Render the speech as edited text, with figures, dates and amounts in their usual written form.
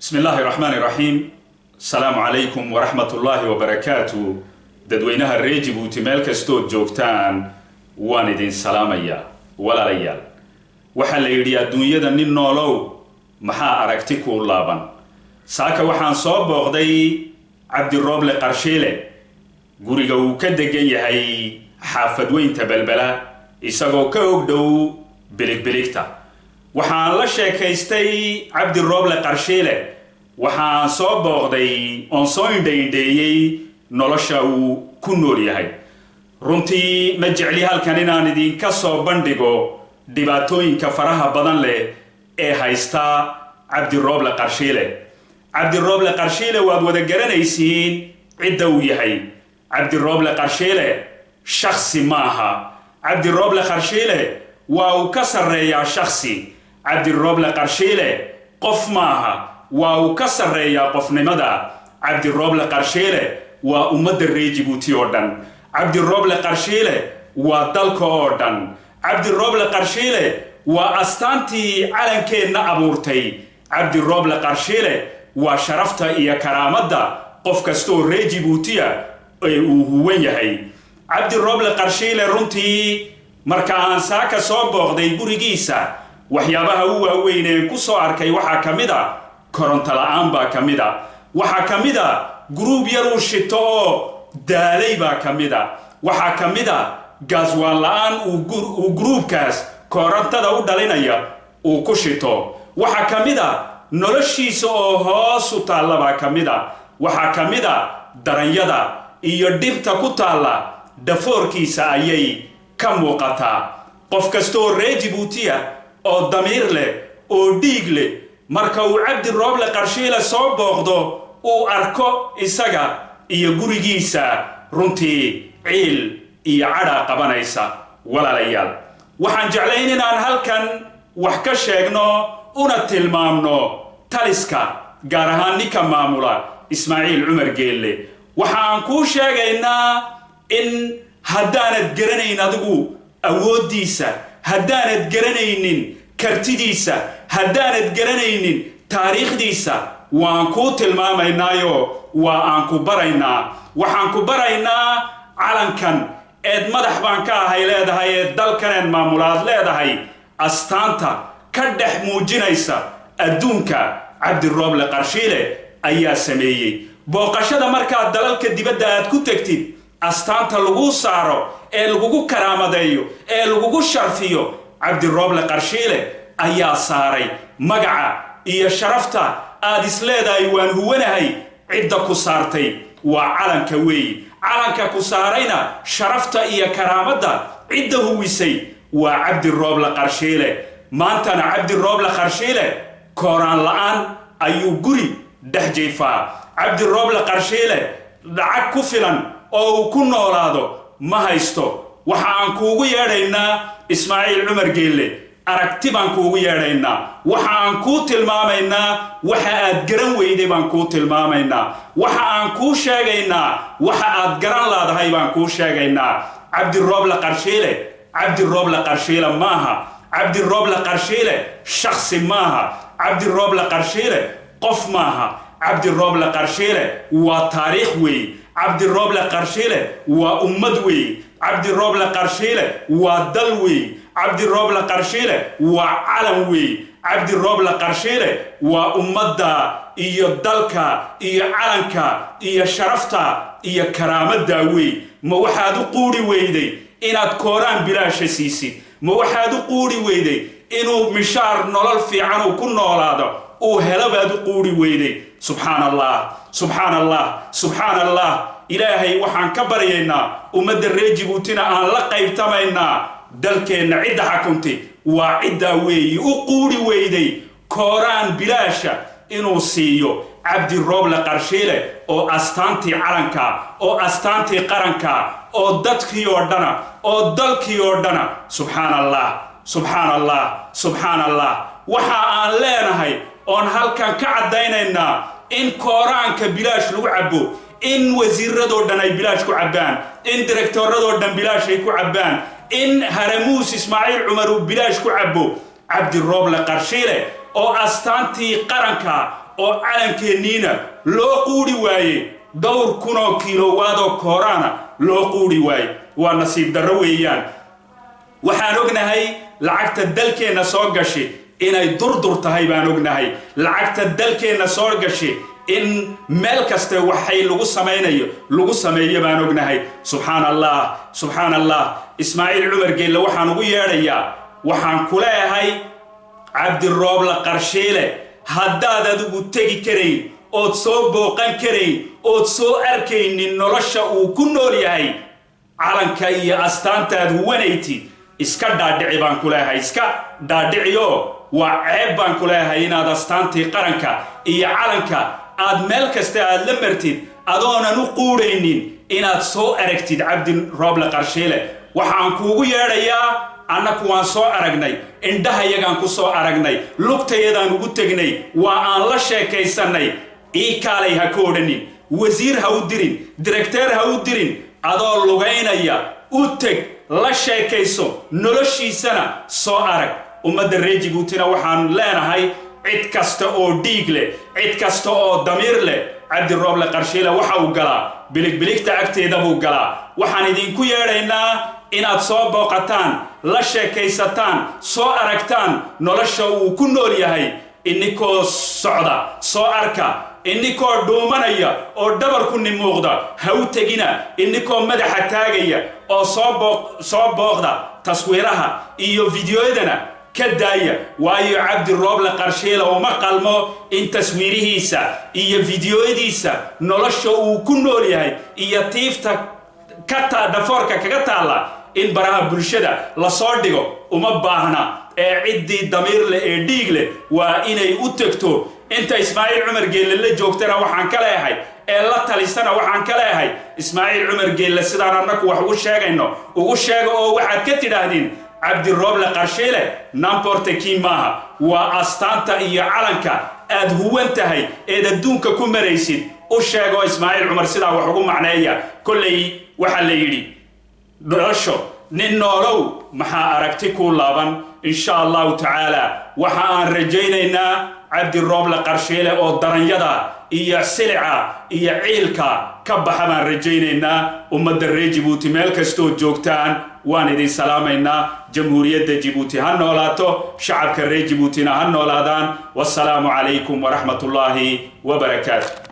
Bismi illaahi raxmaani raxiim. Asalaamu calaykum waraxmatullaahi wabarakaatu. Dadweynaha reer Jibuuti meel kastood joogtaan, waan idin salaamayaa. Walaalayaal, waxaa la yidhi adduunyada nin noolow maxaa aragti kuu laaban. Saaka waxaan soo booqday Cabdirooble Qarshiile, guriga uu ka degan yahay xaafadweynta Belbela, isagoo ka og dhow Biligbiligta. Waxaan la sheekaystay Cabdirooble Qarshiile. Waxaan soo booqday oon soo indhaindheeyey nolosha uu ku nool yahay. Runtii ma jecli halkan inaan idinka soo bandhigo dhibaatooyinka faraha badan leh ee haysta Cabdirooble Qarshiile. Cabdirooble Qarshiile waad wada garanaysiin cidda uu yahay. Cabdirooble Qarshiile shaksi maaha. Cabdirooble Qarshiile waa uu ka sarreeyaa shaksi. Cabdirooble Qarshiile qof maaha, waa uu ka sarreeyaa qofnimada. Cabdirooble Qarshiile waa ummadda reer Jibuuti oo dhan. Cabdirooble Qarshiile waa dalka oo dhan. Cabdirooble Qarshiile waa astaantii calankeenna abuurtay. Cabdirooble Qarshiile waa sharafta iyo karaamadda qof kastooo reer Jibuutiya ee uu huwan yahay. Cabdirooble Qarshiile, runtii marka aan saaka soo booqday gurigiisa, waxyaabaha u waaweyn ee ku soo arkay waxaa ka mid a koronto la-aan baa ka mid a. Waxaa ka mid a guruub yar uu shito oo daalay baa ka mid a. Waxaa ka mid a gaaswaan la-aan uu guruubkaas korontada u dhalinaya uu ku shito. Waxaa ka mid a noloshiisa oo hoosu taalla baa ka mid a. Waxaa ka mid a daranyada iyo dhibta ku taalla dhafoorkiisa ayay ka muuqataa. Qof kastaoo reer Jibuutiya oo damiir leh oo dhiig leh, marka uu Cabdi Rooble Qarshiile soo booqdo, uu arko isaga iyo gurigiisa, runtii ciil iyo cadhaa qabanaysa. Walaalayaal, waxaan jeclayn inaan halkan wax ka sheegno una tilmaamno taliska, gaar ahaan ninka maamula, Ismaaciil Cumar Geelle. Waxaan kuu sheegaynaa in haddaanad garanayn adigu awooddiisa, haddaanad garanaynin kartidiisa, haddaanad garanaynin taariikhdiisa, waan kuu tilmaamaynaayo waa aan ku baraynaa. Waxaan ku baraynaa calankan eed madax baan ka ahay leedahay, ee dalkaneen maamulaad leedahay, astaanta ka dhex muujinaysa adduunka Cabdirooble Qarshiile ayaa sameeyey. Booqashada markaad dalalka dibadda aad ku tegtid, astaanta laguu saaro ee lagugu karaamadeeyo ee lagugu sharfiyo, Cabdirooble Qarshiile ayaa saaray. Magaca iyo sharafta aad is leedahay waan huwanahay, cidda ku saartay waa calanka weeyi. Calanka ku saarayna, sharafta iyo karaamadda cidda huwisay waa Cabdirooble Qarshiile. Maantana Cabdirooble Qarshiile kooraan la-aan ayuu guri dhex jiifaa. Cabdirooble Qarshiile lacag ku filan oo uu ku noolaado ma haysto. Waxa aan kuugu yeedhaynaa, Ismaaciil Cumar Geelle, aragti baan kuugu yeedhaynaa. Waxa aan kuu tilmaamaynaa waxa aad garan weyday baan kuu tilmaamaynaa. Waxa aan kuu sheegaynaa waxa aad garan laadahay baan kuu sheegaynaa. Cabdirooble Qarshiile Cabdirooble Qarshiile maaha. Cabdirooble Qarshiile shaksi maaha. Cabdirooble Qarshiile qof maaha. Cabdirooble Qarshiile waa taariikh weey. Cabdirooble Qarshiile waa ummad weey. Cabdirooble Qarshiile waa dal weey. Cabdirooble Qarshiile waa calan weey. Cabdirooble Qarshiile waa ummadda iyo dalka iyo calanka iyo sharafta iyo karaamadda weey. Ma waxaad u quuri weyday inaad kooraan bilaasha siisid? Ma waxaad u quuri weyday inuu mishaar nolol fiican uu ku noolaado uu helo baad u quuri weyday? Subxaan Allah, subxaan Allah, subxaan Allah. Ilaahay waxaan ka baryaynaa, ummadda reer Jibuutina aan la qaybtamaynaa, dalkeenna cidda xakuntay waa ciddaa weeyi u quuri weyday kooraan bilaasha inuu siiyo Cabdirooble Qarshiile, oo astaantii calanka, oo astaantii qaranka, oo dadkii oo dhana, oo dalkii oo dhana. Subxaan Allah, subxaan Allah, subxaan Allah. Waxa aan leenahay oon halkan ka caddaynaynaa in kooraanka bilaash lagu cabbo, in wasiiradoo dhan ay bilaash ku cabbaan, in direktooradoo dhan bilaash ay ku cabbaan, in haramuus Ismaaciil Cumar uu bilaash ku cabbo. Cabdirooble Qarshiile oo astaantii qaranka Oo calankeenniina loo quuri waayey, dhowr kunoo kiilowaadoo kooraana loo quuri waayey. Waa nasiib darro weeyaan. Waxaan ognahay lacagta dalkeenna soo gashi inay durdur tahay baan ognahay. Lacagta dalkeenna soo gashi in meel kaste waxay lagu samaynayo lagu sameeyo baan ognahay. Subxaan Allah, subxaan Allah. Ismaaciil Cumar Geelle waxaan ugu yeedhayaa, waxaan ku leeyahay: Cabdiroobla Qarshiile, haddaad adigu tegi karayn ood soo booqan karayn ood soo arkaynin nolosha uu ku nool yahay, calanka iyo astaantaad huwanaytid iska dhaadhici baan ku leeyahay. Iska dhaadhiciyo, waa ceeb baan ku leeyahay inaad astaantii qaranka iyo calanka aad meel kasta aad la martid adoonan u quudhaynin inaad soo aragtid. Cabdi Rooble Qarshiile, waxaan kuugu yeedhayaa, annaku waan soo aragnay, indhahayagaan ku soo aragnay, lugtayadaan ugu tegnay, waa aan la sheekaysannay. Ii kaalay ha ka odhanin, wasiir ha u dirin, directeur ha u dirin. Adoo lugaynaya u teg, la sheekayso, noloshiisana soo arag. Ummadda reer Jibuutina waxaan leenahay, cid kasta oo dhiig leh, cid kasta oo damiir leh, Cabdi Rooble Qarshiile waxa uu galaa biligbiligta agteeda buu galaa. Waxaan idinku yeedhaynaa inaad soo booqataan, la sheekaysataan, soo aragtaan nolosha uu ku nool yahay. Inikoo socda soo arka, inikoo dhuumanaya oo dhabarku ni muuqda ha u tegina. Inikoo madaxa taagaya oo soo booqda, taswiiraha iyo fideoyadana ka daaya, waayo Cabdi Rooble Qarshiila uma qalmo in taswiirihiisa iyo fideoyadiisa, nolosha uu ku nool yahay iyo tiifta ka dhafoorka kaga taalla in baraha bulshada lasoo dhigo uma baahna. Ee ciddii damiir leh ee dhiig leh waa inay u tegto. Inta Ismaaciil Cumar Geelle la joogtana waxaan ka leeyahay, ee la talisana waxaan ka leeyahay: Ismaaciil Cumar Geelle sidaan annaku wax ugu sheegayno ugu sheega, oo waxaad ka tidhaahdeen Cabdirooble Qarshiile n'importe qui maaha. Waa astaanta iyo calanka aad huwan tahay eed adduunka ku maraysid. U sheego Ismaaciil Cumar, sidaa wax ugu macneeya. Kolley waxaa la yidhi nolosho nin noolow maxaa aragti kuu laaban. Insha Allahu tacaala, waxa aan rajaynaynaa Cabdirooble Qarshiile oo daranyada iyo silica iyo ciilka ka baxa baan rajaynaynaa. Ummadda reer Jibuuti meel kastood joogtaan waan idin salaamaynaa. Jamhuuriyadda Jibuuti ha noolaato, shacabka reer Jibuutina ha noolaadaan. Wasalaamu calaykum waraxmatullaahi wabarakaatu.